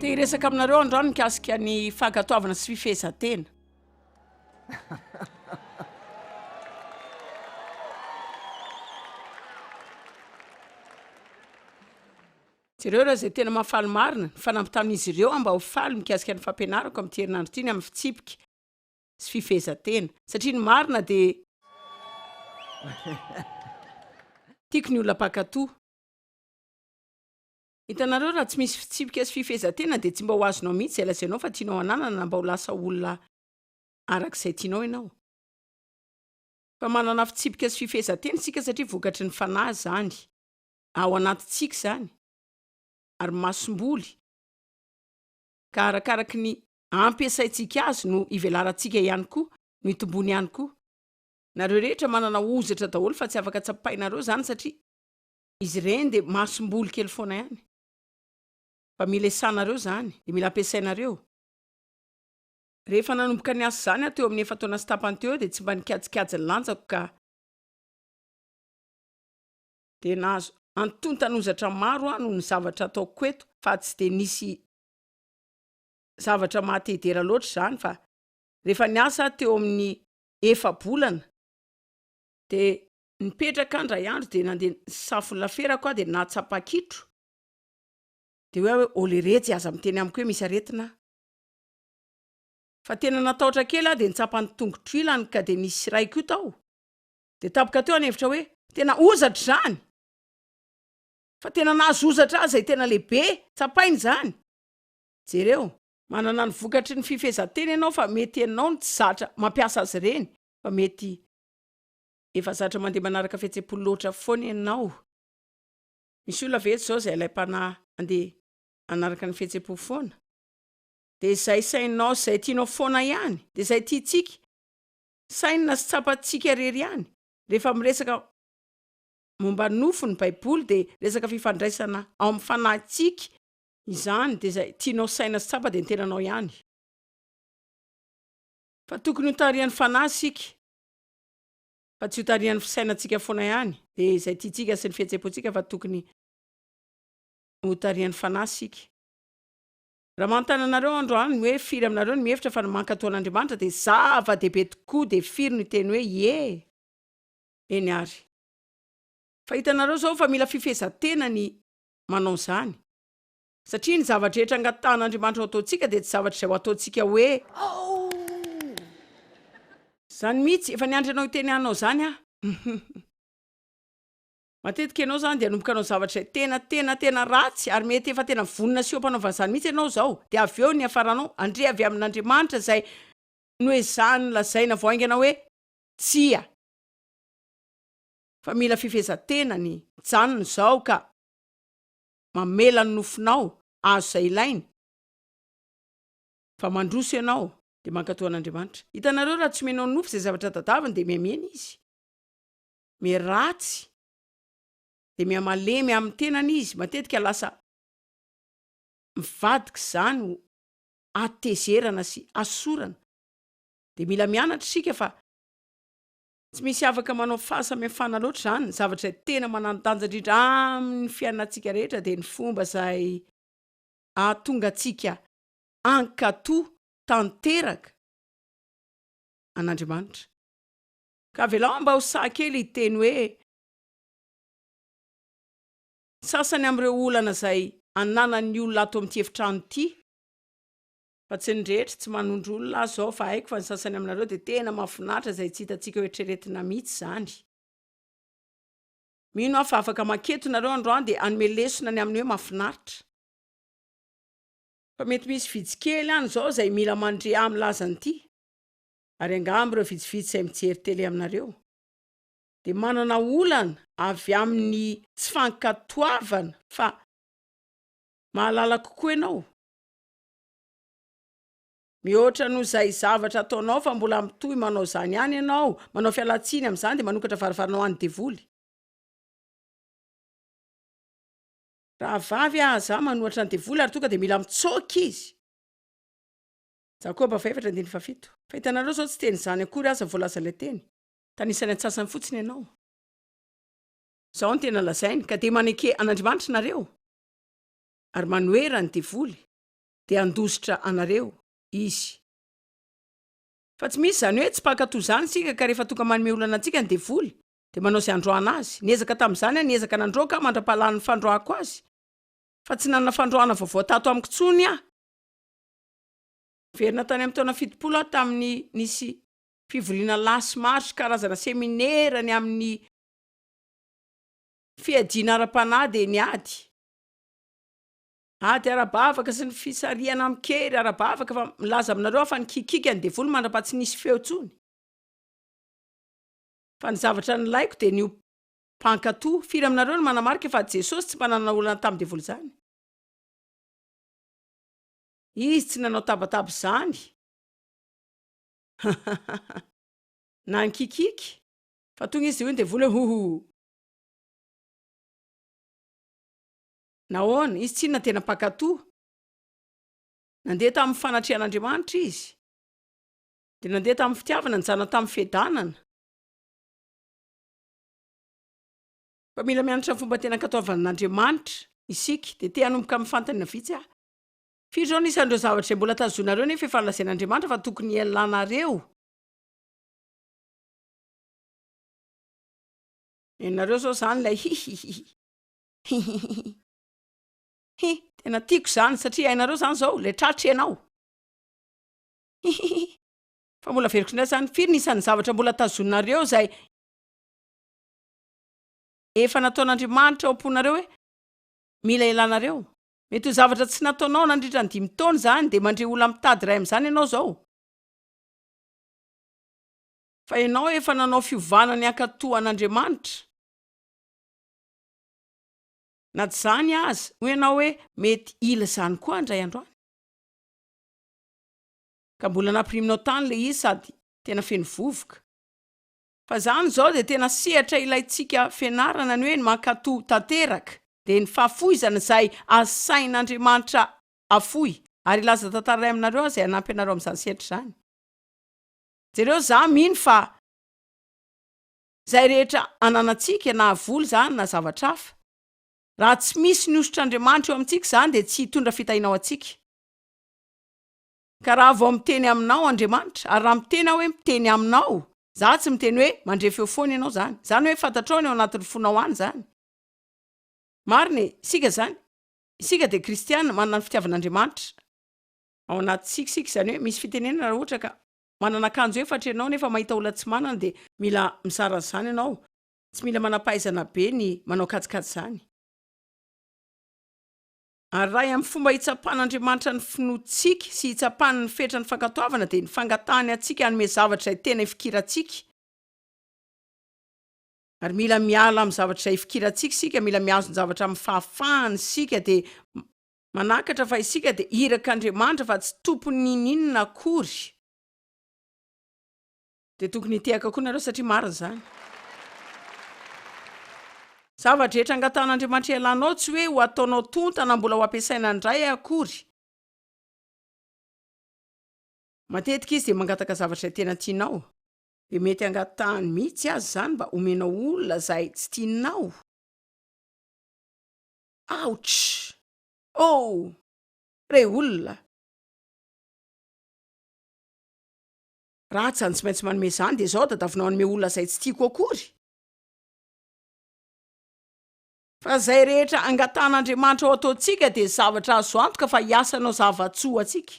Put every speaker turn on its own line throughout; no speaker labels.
Te hiresaka aminareo androany mikasika ny fankatoavana sy fifehezan-tena. Jereo ireo izay tena mahafaly marina, nifanampy tamin'izy ireo aho mba ho faly mikasika ny fampianarako amin'ity herinandro ity ny amin'ny fitsipika sy fifehezan-tena. Satria ny marina dia tiako ny olona mpankatò. Hitanareo, raha tsy misy fitsipika sy fifehezan-tena dia tsy mba ho azonao mihitsy izay lazainao fa tianao hananana na mba ho lasa olona araka izay tianao ianao. Fa manana fitsipika sy fifehezan-tena isika satria vokatry ny Fanahy izany. Ao anatintsika izany ary masomboly ka arakaraky ny ampiasaintsika azy no ivelarantsika ihany koa no itombony ihany koa. Nareo rehetra manana hozatra daholo fa tsy afaka tsapainareo izany satria izy ireny dia masomboly kely foana ihany fa mila esanareo izany dia mila ampiasainareo. Rehefa nanomboka niasa izany aho teo amin'ny efa-taona sy tapany teo eo dia tsy mba nikajikajy ny lanjako ka. Dia nahazo antontan'ozatra maro aho noho ny zavatra ataoko eto fa tsy dia nisy zavatra maha te hidera loatra izany fa rehefa niasa aho teo amin'ny efa-bolana dia nipetraka aho indray andro dia nandeha nisafo ny laferako aho dia nahatsapa kitro dia hoe aho hoe oleretsy aza miteny amiko hoe misy aretina aho fa tena natahotra kely aho dia nitsapa ny tongotro ilany ka dia nisy iray koa tao Dia tampoka teo aho nihevitra hoe, tena hozatra izany! Fa tena nahazo hozatra ahy izay tena lehibe, tsapaina izany! Jereo, manana ny vokatry ny fifehezan-tena ianao fa mety ianao no tsy zatra mampiasa azy ireny, fa mety efa zatra mandeha manaraka fihetsem-po loatra foana ianao. Misy olona ve eto izao izay alaim-panahy handeha hanaraka ny fihetsem-po foana? Dia izay sainao sy izay tianao foana ihany, dia izay tiantsika, Sainina sy tsapantsika irery ihany. Rehefa miresaka momba ny nofo ny Baiboly dia resaka fifandraisana ao amin'ny fanahintsika izany, dia izay tianao saina sy tsapa dia ny tenanao ihany. Fa tokony ho tarihan'ny fanahy isika fa tsy ho tarihan'ny fisainantsika foana ihany, dia izay tiantsika sy ny fihetseham-pontsika fa tokony ho tarihan'ny fanahy isika. Raha manontany anareo aho androany hoe firy aminareo no mihevitra fa ny mankatò an'Andriamanitra dia zava-dehibe tokoa dia firy no hiteny hoe ie? Eny ary. Fa hitanareo izao fa mila fifehezan-tena ny manao izany. Satria ny zava-drehetra angatahan'Andriamanitra ho ataontsika dia tsy zavatra izay ho ataontsika hoe. Izany mihitsy, efa niandry anao hiteny hanao izany aho. Matetika ianao izany dia hanomboka hanao zavatra izay tena tena tena ratsy ary mety efa tena vonona sy eo am-panaovana izany mihitsy ianao izao, dia avy eo ny hiafaranao handre avy amin'Andriamanitra izay noezahany nolazaina vao haingana hoe tsia. Fa mila fifehezan-tena ny mijanona izao ka mamela ny nofonao hahazo izay ilainy fa mandroso ianao dia mankatò an'Andriamanitra. Hitanareo raha tsy omenao nofo izay zavatra tadaviny dia mihamihena izy. Miharatsy dia mihamalemy amin'ny tenany izy, matetika lasa mivadika izany ho hatezerana sy hasorana, dia mila mianatra isika fa tsy misy afaka manao fahasamihafana loatra izany, ny zavatra izay tena manan-danja indrindra amin'ny fiainantsika rehetra dia ny fomba izay ahatonga antsika hankatò tanteraka an'Andriamanitra. Ka avelao aho mba ho sahy kely hiteny hoe ny sasany amin'ireo olana izay ananan'ny olona ato amin'ity efitrano ity, fa tsy ny rehetra, tsy manondro olona aho izao fa haiko fa ny sasany aminareo dia tena mahafinaritra izay tsy hitantsika ho eritreretina mihitsy izany. Mino aho fa afaka manketo nareo androany dia hanome lesona ny amin'ny hoe mahafinaritra. Fa mety misy vitsy kely any izao izay mila mandre ahy milaza an'ity. Ary angamba ireo vitsivitsy izay mijery tele aminareo dia manana olana avy amin'ny tsy fankatoavana fa mahalala kokoa ianao mihoatra noho izay zavatra ataonao fa mbola mitohy manao izany ihany ianao, manao fialan-tsiny amin'izany dia manokatra varavarana ho an'ny devoly. Rahavavy aza manohatra ny devoly ary tonga dia mila mitsoaka izy. Jakoba fahefatra andininy fahafito. Fa hitanareo izao tsy teny izany akory aza voalazan'ilay teny. Tanisany antsasany fotsiny ianao. Izao no tena lazainy, ka dia maneke an'Andriamanitra nareo, ary manohera ny devoly. Dia handositra anareo izy. Fa tsy misy izany hoe tsy mpankatò izany isika ka rehefa tonga manome olana antsika ny devoly dia manao izay handroahana azy. Niezaka tamin'izany aho, niezaka nandroaka aho mandra-pahalan'ny fandroahako azy. Fa tsy nanana fandroahana vaovao tato amiko intsony aho. Niverina tany amin'ny taona 70 aho tamin'ny nisy fivoriana lasy maro sy karazana seminera ny amin'ny fiadiana ara-panahy dia niady. Ady ara-bavaka sy ny fisarihana amin-kery ara-bavaka fa milaza aminareo aho fa nikikiaka ny devoly mandra-paha tsy nisy feo intsony. Fa ny zavatra nilaiko dia ny ho mpankatò. Firy aminareo no manamarika fa Jesosy tsy mba nanana olana tamin'ny devoly izany? Izy tsy nanao tabataba izany. Na nikikiky. Fa tonga izy dia hoy ny devoly hoe hoho. Nahoana? Izy tsinona tena mpankatò. Nandeha tamin'ny fanatrehan'Andriamanitra izy. Dia nandeha tamin'ny fitiavana, nijanona tamin'ny fiadanana. Fa mila mianatra ny fomba tena ankatoavan'Andriamanitra isika. Dia te hanomboka amin'ny fanontaniana vitsy aho. Firy izao ny isan'ireo zavatra izay mbola tazonareo nefa efa nolazain'Andriamanitra fa tokony hialanareo? Ianareo izao izany ilay hihihihi. Hihihihi. Hi, tena tiako izany satria hainareo izany izao, ilay tratra ianao. Hihihihi. Fa mbola averiko indray izany, firy ny isan'ny zavatra mbola tazoninareo izay efa nataon'Andriamanitra ao am-ponareo hoe mila ilanareo? Mety ho zavatra tsy nataonao nandritra ny dimy taona izany, dia mandre olona mitady iray amin'izany ianao izao. Fa ianao efa nanao fiovana ny hankatò an'Andriamanitra. Na tsy izany aza, hoy ianao hoe, mety hila izany koa aho indray andro any. Ka mbola nampiriminao tany ilay izy sady tena feno vovoka. Fa izany izao dia tena sehatra ilaintsika fianarana ny hoe ny mankatò tanteraka dia ny fahafoizana izay asain'Andriamanitra afoy. Ary hilaza tantara iray aminareo aho izay hanampy anareo amin'izany sehatra izany. Jereo, izaho mino fa izay rehetra ananantsika, na vola izany na zavatra hafa, raha tsy misy ny hosotr'Andriamanitra eo amintsika izany dia tsy hitondra fitahiana ho antsika. Ka raha vao miteny aminao Andriamanitra, ary raha miteny aho hoe miteny aminao, za tsy miteny hoe mandre feo foana ianao zany, zany hoe fantatrao ny ao anatin'ny fonao any zany. Marina e, isika zany, isika dia kristiana, manana ny fitiavan'Andriamanitra ao anatintsika isika, izany hoe misy fitenenana raha ohatra ka manana akanjo efatra ianao nefa mahita olona tsy manana dia mila mizara an'izany ianao, tsy mila manam-pahaizana be ny manao kajikajy izany. Ary iray amin'ny fomba hitsapan'Andriamanitra ny finoantsika sy hitsapany ny fetran'ny fankatoavana dia ny fangatahany antsika hanome zavatra izay tena ifikirantsika. Ary mila miala amin'ny zavatra izay ifikirantsika isika, mila mihazon-javatra amin'ny fahafahana isika, dia manakatra fa isika dia irak'Andriamanitra fa tsy tompon'inon'inona akory. Dia tokony hitehaka koa nareo satria marina izany. Zava-drehetra angatahan'Andriamanitra hialanao tsy hoe ho ataonao tonta na mbola ho ampiasaina indray akory. Matetika izy dia mangataka zavatra izay tena tianao. Dia mety angatahany mihitsy aza izany mba homenao olona izay tsy tianao. Ouch! Oh! Rey olona! Ratsy zany tsy maintsy manome zany de zao tadavinao hanome olona zay tsy tiako akory. Fa zay rehetra angatahan'Andriamanitra ho ataontsika dia zavatra azo antoka fa hiasa hanao zava-tsoa ho antsika.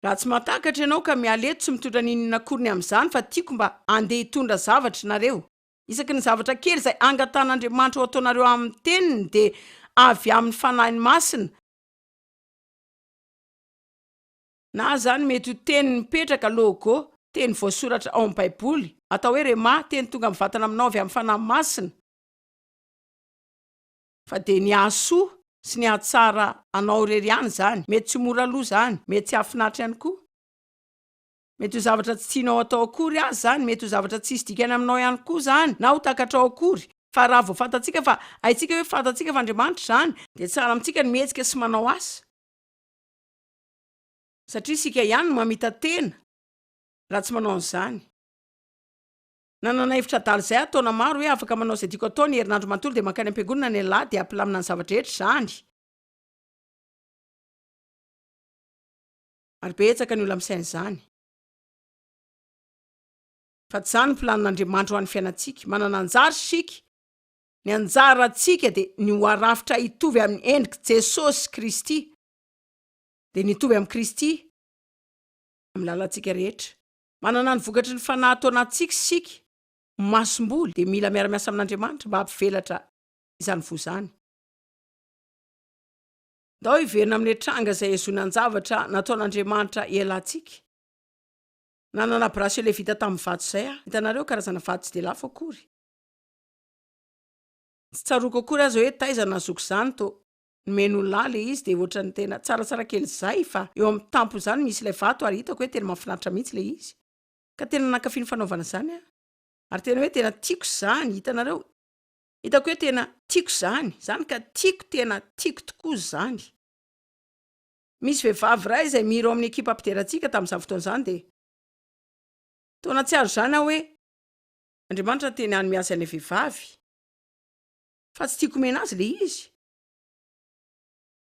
Raha tsy mahatakatra ianao ka miala eto tsy mitondra n'inon'inona akory ny amin'izany fa tiako mba handeha hitondra zavatra nareo. Isaky ny zavatra kely izay angatahan'Andriamanitra ho ataonareo amin'ny teniny dia avy amin'ny Fanahiny Masina, Na izany mety ho teny mipetraka, logo, teny voasoratra ao amin'ny Baiboly, atao hoe rhema, teny tonga mivantana aminao avy amin'ny Fanahy Masina, fa dia ny hahasoa sy ny hahatsara anao irery ihany izany. Mety tsy ho mora aloha izany, mety tsy hahafinaritra ihany koa. Mety ho zavatra tsy tianao atao akory aza izany, mety ho zavatra tsy hisy dikany aminao ihany koa izany, na ho takatrao akory. Fa raha vao fantatsika fa haintsika hoe fantatsika fa Andriamanitra izany, dia tsara amintsika ny mihetsika sy manao asa. Satria isika ihany no mamita-tena raha tsy manao an'izany. Nanana hevitra adala izay aho taona maro hoe afaka manao izay tiako atao ny herinandro manontolo dia mankany am-piangonana ny alahady dia hampilamina ny zava-drehetra izany. Ary betsaka ny olona misaina izany. Fa tsy izany ny planin'Andriamanitra ho an'ny fiainantsika. Manana anjara isika. Ny anjarantsika dia ny ho arafitra hitovy amin'ny endrik'i Jesosy Kristy. Dia ny hitovy amin'i Kristy amin'ny lalantsika rehetra. Manana ny vokatry ny Fanahy ato anatintsika isika, masomboly, dia mila miara-miasa amin'Andriamanitra mba hampivelatra izany voa izany. Ndao hiverina amin'ilay tranga izay hazonan-javatra nataon'Andriamanitra hialantsika. Nanana bracelet vita tamin'ny vato izay aho. Hitanareo, karazana vato tsy dia lafo akory. Tsy tsaroako akory aza hoe taiza nahazoako izany, toa nomen'olona ahy ilay izy dia ohatran'ny tena tsaratsara kely izay fa eo amin'ny tampony izany misy ilay vato ary hitako hoe tena mahafinaritra mihitsy ilay izy. Ka tena nankafy ny fanaovana izany aho. Ary tena hoe tena tiako izany, hitanareo? Hitako hoe tena tiako izany, izany ka tiako, tena tiako tokoa izany. Misy vehivavy iray izay mihira ao amin'ny ekipa mpiderantsika tamin'izany fotoana izany dia toa nahatsiaro izany aho hoe Andriamanitra niteny hanome azy an'ilay vehivavy fa tsy tiako omena azy ilay izy.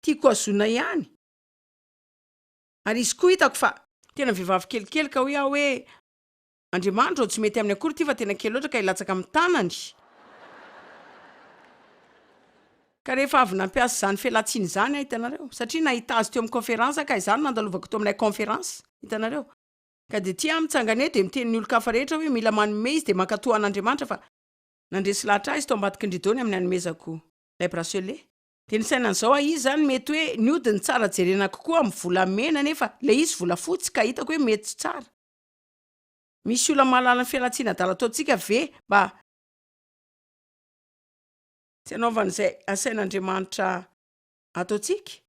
Tiako hazonina ihany. Ary izy koa hitako fa tena vehivavy kelikely ka hoy aho hoe Andriamanitra ô, tsy mety aminy akory ity fa tena kely loatra ka hilatsaka amin'ny tanany. Ka rehefa avy nampiasa izany fialantsiny izany aho, hitanareo, satria nahita azy teo amin'ny conférence aho ka izany no nandalovako teo amin'ilay conférence, hitanareo. Ka dia ity aho mitsangana eto dia miteny ny olon-kafa rehetra hoe mila manome izy dia mankatò an'Andriamanitra fa nandresy lahatra ahy izy tao ambadiky ny rideau ny amin'ny hanomezako ilay bracelet. Dia nisaina an'izao aho, izy izany mety hoe ny hodiny tsara jerena kokoa amin'ny volamena nefa ilay izy volafotsy ka hitako hoe mety tsara. Misy olona mahalala ny fialantsiny adala ataontsika ve mba tsy hanaovana izay asain'Andriamanitra ataontsika?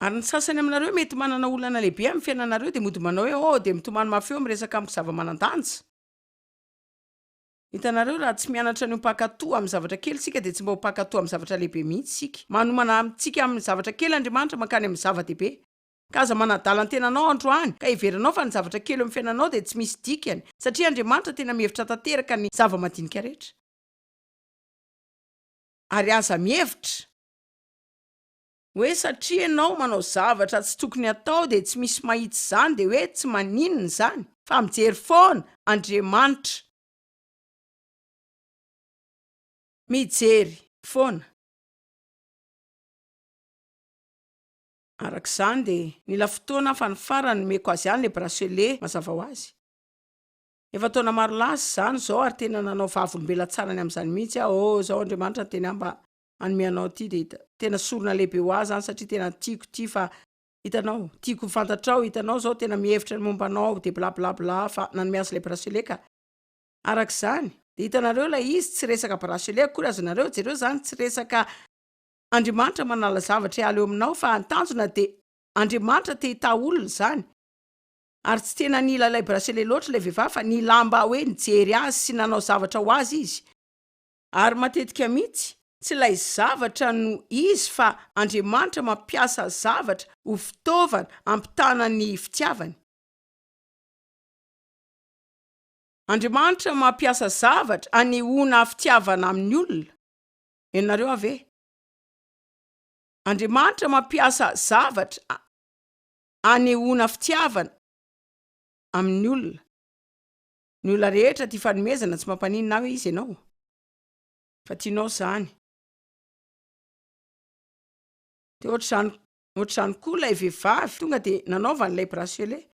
Ary ny sasany aminareo mety manana olana lehibe amin'ny fiainanareo dia mody manao hoe oh dia mitomany mafy eo miresaka amiko zava-manan-danja. Hitanareo, raha tsy mianatra ny ho mpankatò amin'ny zavatra kely isika dia tsy mba ho mpankatò amin'ny zavatra lehibe mihitsy isika. Manomana antsika amin'ny zavatra kely Andriamanitra mankany amin'ny zava-dehibe. Ka aza manadala ny tenanao androany ka heveranao fa ny zavatra kely eo amin'ny fiainanao dia tsy misy dikany, satria Andriamanitra tena mihevitra tanteraka ny zava-madinika rehetra. Ary aza mihevitra hoe satria ianao manao zavatra tsy tokony hatao dia tsy misy mahita izany dia hoe tsy maninona izany, fa mijery foana Andriamanitra. Mijery foana. Araka izany dia nila fotoana aho fa ny farany nomeko azy ihany ilay bracelet mazava ho azy. Efa taona maro lasa izany izao ary tena nanao vavolombelona tsara ny amin'izany mihitsy aho, oh izao Andriamanitra niteny ahy mba hanome anao ity dia hita, tena sorona lehibe ho ahy izany satria tena tiako ity fa hitanao, tiako ho fantatrao, hitanao izao tena mihevitra ny momba anao aho dia bla bla bla fa nanome azy ilay bracelet ka. Araka izany dia hitanareo ilay izy tsy resaka bracelet akory azonareo jereo izany tsy resaka Andriamanitra manala zavatra hiala eo aminao fa ny tanjona dia Andriamanitra te hitaha olona izany ary tsy tena nila ilay bracelet loatra ilay vehivavy fa nila mba hoe nijery azy sy nanao zavatra ho azy izy ary matetika mihitsy tsy ilay zavatra no izy fa Andriamanitra mampiasa zavatra ho fitaovana hampitana ny fitiavany. Andriamanitra mampiasa zavatra hanehoana fitiavana amin'ny olona. Henonareo aho ve? Andriamanitra mampiasa zavatra anehoana fitiavana amin'ny olona. Ny olona rehetra tia fanomezana tsy mampaninona ahy hoe iza ianao fa tianao izany. Dia ohatr'izany ohatr'izany koa ilay vehivavy tonga dia nanaovany ilay bracelet.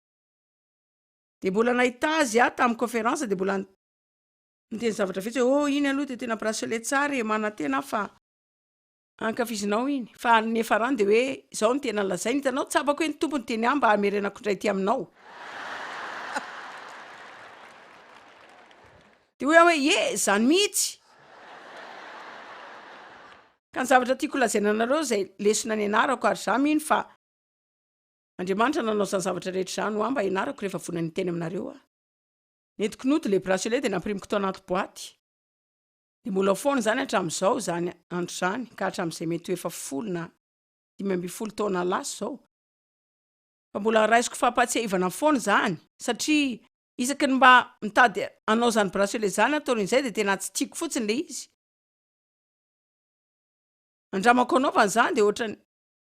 Dia mbola nahita azy aho tamin'ny conférence dia mbola Niteny zavatra vitsy hoe, oh iny aloha dia tena bracelet tsara e, manantena aho fa ankafizinao iny. Fa ny niafarany dia hoe, izao no tena lazainy, hitanao, tsapako hoe ny Tompo niteny ahy mba hamerenako indray ity aminao. Dia hoy aho hoe, ie, izany mihitsy. Ka ny zavatra tiako holazaina anareo izay lesona nianarako ary izaho mino fa Andriamanitra nanao izany zavatra rehetra izany ho ahy mba hianarako rehefa vonona ny hiteny aminareo aho. Nentiko nody ilay bracelet dia nampirimiko tao anaty boaty. Dia mbola ao foana izany hatramin'izao izany andro izany ka hatramin'izay mety ho efa folo na 15 taona lasa izao. Fa mbola raisiko fampahatsiahivana foana izany satria isaky ny mba mitady hanao izany bracelet izany aho taorian'izay dia tena tsy tiako fotsiny ilay izy. Andramako anaovana izany dia ohatran'ny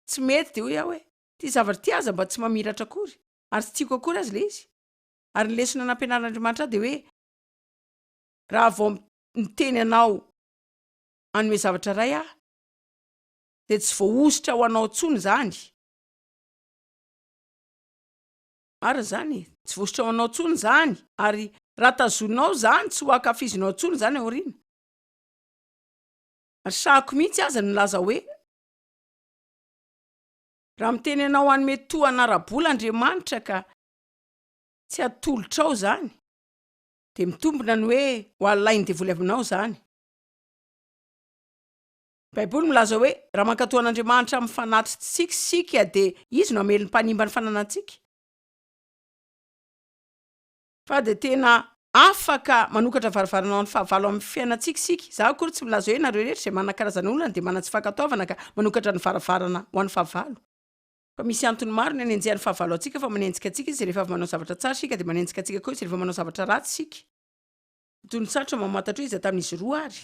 tsy mety dia hoy aho hoe. Ity zavatra ity aza mba tsy mamiratra akory, ary tsy tiako akory aza ilay izy. Ary ny lesona nampianarin'Andriamanitra ahy dia hoe, raha vao miteny anao hanome zavatra iray aho, dia tsy voahosotra ho anao intsony izany. Marina izany e! Tsy voahosotra ho anao intsony izany, ary raha tazoninao izany, tsy ho ankafizinao intsony izany aoriana. Ary sahako mihitsy aza ny milaza hoe, Raha miteny anao hanome tohana ara-bola Andriamanitra ka tsy atolotrao izany, dia mitombina ny hoe ho alain'ny devoly aminao izany. Ny Baiboly milaza hoe raha mankatò an'Andriamanitra amin'ny fanatitsika isika dia Izy no hamely ny mpanimba ny fananantsika. Fa dia tena afaka manokatra varavarana ho an'ny fahavalo amin'ny fiainantsika isika. Izaho akory tsy milaza hoe nareo rehetra izay manana karazana olana dia manana tsy fankatoavana ka manokatra ny varavarana ho an'ny fahavalo. Fa misy antony maro ny anenjehan'ny fahavalo antsika fa manenjika antsika izy rehefa avy manao zavatra tsara isika dia manenjika antsika koa izy rehefa manao zavatra ratsy isika. Toy ny sarotra mamantatra hoe iza tamin'izy roa ary.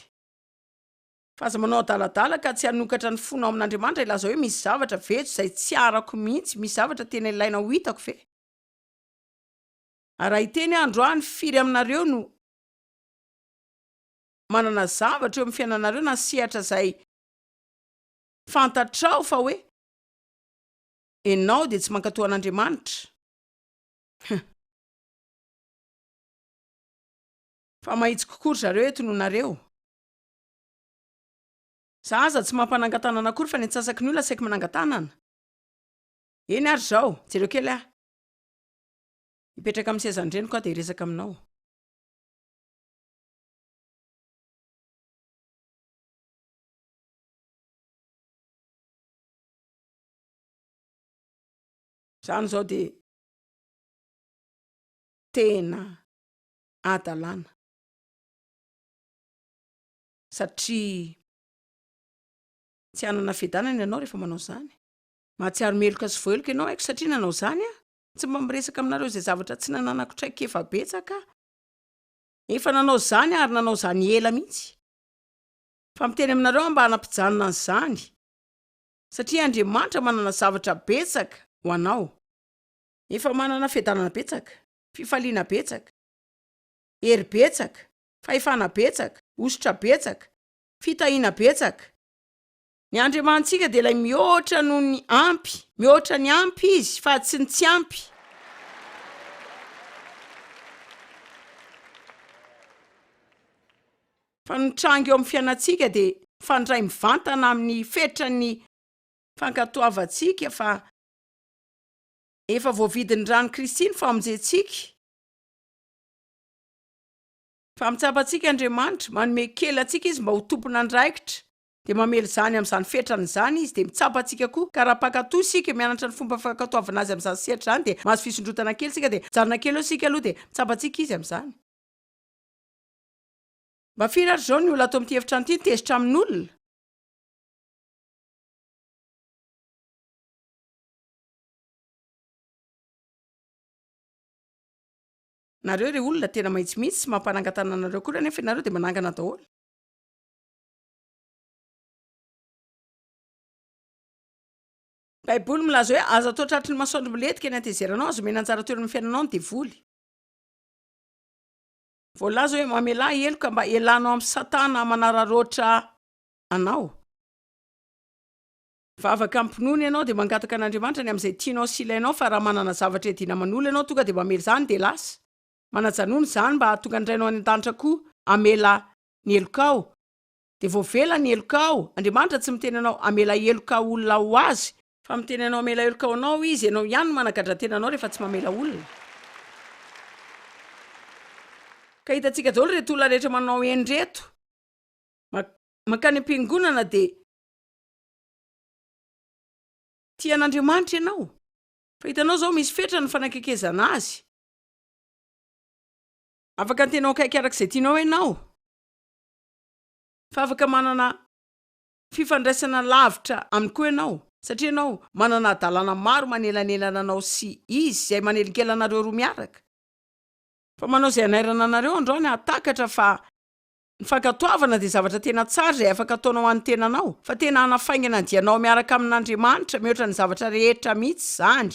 Fa aza manao adaladala ka tsy hanokatra ny fonao amin'Andriamanitra hilaza hoe misy zavatra vetso izay tsy arako mihitsy, misy zavatra tena ilaina ho hitako ve? Ary raha hiteny aho androany, firy aminareo no manana zavatra eo amin'ny fiainanareo na sehatra izay fantatrao fa hoe ianao dia tsy mankatò an'Andriamanitra? Huh. Fa mahitsy kokoa ry zareo eto noho nareo. Za aza tsy mampanangan-tanana akory fa ny antsasaky ny olona saiky manangan-tanana. Eny ary izao, jereo kely aho. Hipetraka amin'ny sezan-dreniko aho dia hiresaka aminao. Izany izao dia tena hadalana satria tsy hanana fiadanana ianao rehefa manao izany. Mahatsiaro meloka sy voaheloka ianao haiko satria nanao izany aho. Tsy mba miresaka aminareo izay zavatra tsy nananako traikefa betsaka aho. Efa nanao izany aho ary nanao izany ela mihitsy. Fa miteny aminareo aho mba hanampijanona an'izany. Satria Andriamanitra manana zavatra betsaka ho anao. Efa manana fiadanana betsaka, fifaliana betsaka, hery betsaka, fahefana betsaka, hosotra betsaka, fitahiana betsaka. Ny Andriamanitsika dia ilay mihoatra noho ny ampy, mihoatra ny ampy Izy fa tsy ny tsy ampy. Fa ny mitranga eo amin'ny fiainantsika dia mifandray mivantana amin'ny fetran'ny fankatoavantsika fa efa voavidin'ny ran'i Kristy ny famonjentsika. Fa mitsapa antsika Andriamanitra, manome kely antsika Izy mba ho tompon'andraikitra dia mamela izany amin'izany fetrany izany izy, dia mitsapa antsika koa, ka raha mpankatò isika, mianatra ny fomba fankatoavana azy amin'izany sehatra izany, dia mahazo fisondrotana kely isika, dia mijanona kely eo isika aloha, dia mitsapa antsika izy amin'izany. Mba firy ary izao ny olona ato amin'ity efitrano ity tezitra amin'olona? Nareo re olona tena mahitsy mihitsy, tsy mampanangan-tanana anareo akory anefa ianareo dia manangana daholo. Baiboly milaza hoe aza atao tratry ny masoandro milentika ny hatezeranao, aza omena anjara toerana amin'ny fiainanao ny devoly. Voalaza hoe mamelà heloka mba hialanao amin'i Satana manararaotra anao. Mivavaka am-pinoana ianao dia mangataka an'Andriamanitra ny amin'izay tianao sy ilainao fa raha manana zavatra iadiana aman'olona ianao tonga dia mamela izany dia lasa. Manajanona izany mba hahatonga ny Rainao any an-danitra koa hamela ny helokao. Dia voavela ny helokao. Andriamanitra tsy miteny anao hamela heloka olona ho azy, fa miteny anao hamela heloka ho anao Izy, ianao ihany no managadra tena anao rehefa tsy mamela olona. Ka hitantsika daholo ireto olona rehetra manao eny ireto, mankany am-piangonana dia tia an'Andriamanitra ianao, fa hitanao izao misy fetra ny fanakekezana azy. Afaka ny tena ho akaiky araka izay tianao ianao. Fa afaka manana fifandraisana lavitra aminy koa ianao, satria ianao manana hadalana maro manelanelana anao sy izy, izay manelingelina anareo roa miaraka. Fa manao izay hanairana anareo androany hahatakatra fa. Ny fankatoavana dia zavatra tena tsara izay afaka ataonao ho an'ny tenanao, fa tena hanafaingana ny dianao miaraka amin'Andriamanitra mihoatra ny zavatra rehetra mihitsy izany.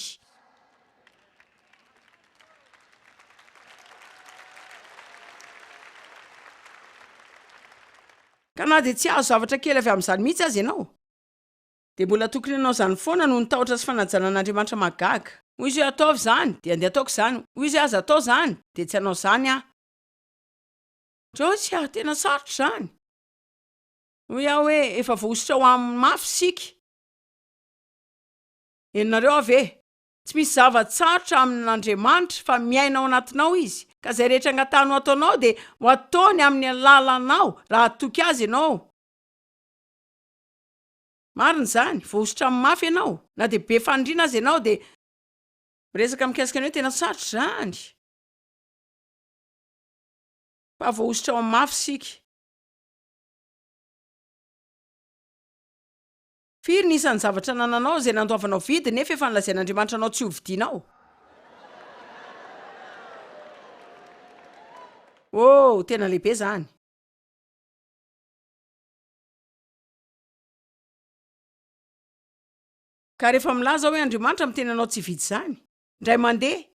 Ka na dia tsy hahazo zavatra kely avy amin'izany mihitsy aza ianao, dia mbola tokony hanao izany foana noho ny tahotra sy fanajana an'Andriamanitra mahagaga. Hoy izy hoe, Ataovy izany, dia andeha hataoko izany. Hoy izy hoe, Aza atao izany, dia tsy hanao izany aho. Josia, tena sarotra izany. Hoy aho hoe, Efa voahosotra ho amin'ny mafy isika. Henonareo aho ve? Tsy misy zava-tsarotra amin'Andriamanitra fa miaina ao anatinao Izy, ka izay rehetra angatahany ho ataonao dia ho ataony amin'ny alalanao raha hatoky Azy ianao. Marina izany, voahosotra amin'ny mafy ianao, na dia be faniriana aza ianao dia miresaka mikasika ny hoe tena sarotra izany. Fa voahosotra ao mafy isika. Firy ny isan'ny zavatra anananao izay nandoavanao vidiny nefa efa nolazain'Andriamanitra anao tsy hovidianao? Oh, tena lehibe izany. Ka rehefa milaza aho hoe Andriamanitra miteny anao tsy hividy izany, indray mandeha,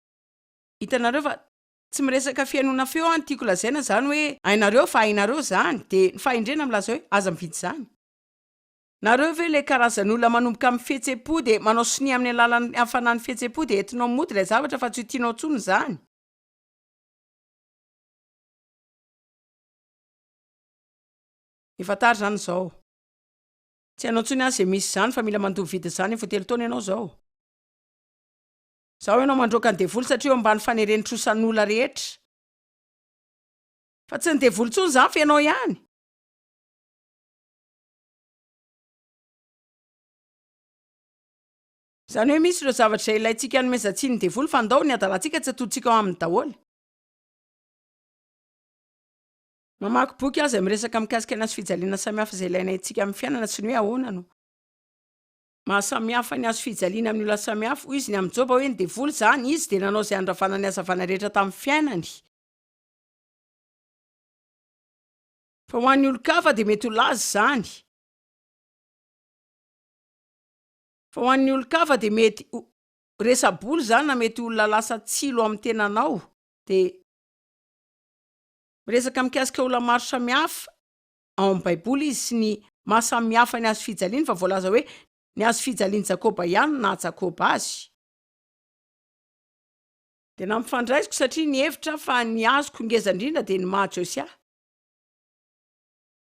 hitanareo fa Tsy miresaka fihainoana feo aho ny tiako lazaina zany hoe hainareo fa hainareo zany de ny fahendrena milaza hoe aza mividy zany. Nareo ve le karazan'olona manomboka amin'ny fihetsem-po de manao sonia amin'ny alalan'ny hafanan'ny fihetsem-po de entinao mody ilay zavatra fa tsy ho tianao intsony izany. Efa tara izany izao. Tsy hainao intsony aza izay misy izany fa mila mandoa vidin'izany efa ho telo taona ianao izao. Zao ianao mandroaka ny devoly satria eo ambany faneren'ny trosan'olona rehetra. Fa tsy ny devoly intsony izany fa ianao ihany. Izany hoe misy ireo zavatra izay ilaintsika hanomezan-tsiny ny devoly fa ndao ny hadalantsika tsy atoditsika ao aminy daholo. Mamaky boky aho izay miresaka mikasika ny hazofijaliana samihafa izay ilainaintsika amin'ny fiainana sy ny hoe ahoana no. Mahasamihafa ny hazo fijaliana amin'ny olona samihafa. Hoy izy ny amin'i Joba hoe ny devoly izany, izy dia nanao izay handravana ny hazavana rehetra tamin'ny fiainany. Fa ho an'ny olon-kafa dia mety ho laza izany. Fa ho an'ny olon-kafa dia mety ho resa-bola izany na mety ho olona lasa tsilo amin'ny tenanao. Dia miresaka mikasika olona maro samihafa ao amin'ny Baiboly izy sy ny maha samy hafa ny hazo fijaliany fa voalaza hoe ny hazo fijalian'i Jakoba ihany no naha Jakoba azy. Dia nampifandraisiko satria nihevitra aho fa ny azoko ngeza indrindra dia ny maha Josia.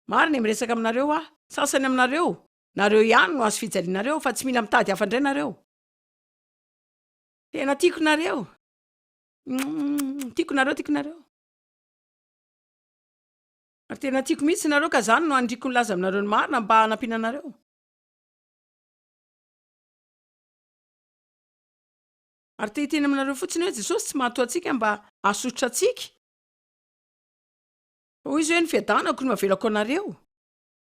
Marina e, miresaka aminareo aho. Sasany aminareo, nareo ihany no hazo fijalianareo fa tsy mila mitady hafa indray nareo. Tena tiako nareo. Tiako nareo, tiako nareo. Ary tena tiako mihitsy nareo ka zany no aniriako milaza aminareo ny marina mba hanampiana anareo. Ary te hiteny aminareo fotsiny hoe Jesosy tsy maty ho antsika mba hahasosotra antsika. Fa hoy izy hoe ny fiadanako no avelako anareo.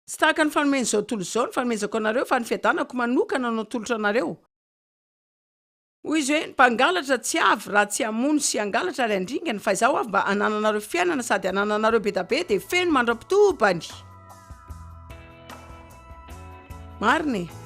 Tsy tahaka ny fanomen'izao tontolo izao ny fanomezako anareo fa ny fiadanako manokana no atolotro anareo. Hoy izy hoe, Ny mpangalatra tsy avy raha tsy hamono sy hangalatra ary handringana, fa izaho avy mba hanananareo fiainana sady hanananareo be da be dia feno mandra-pitobany. Marina e!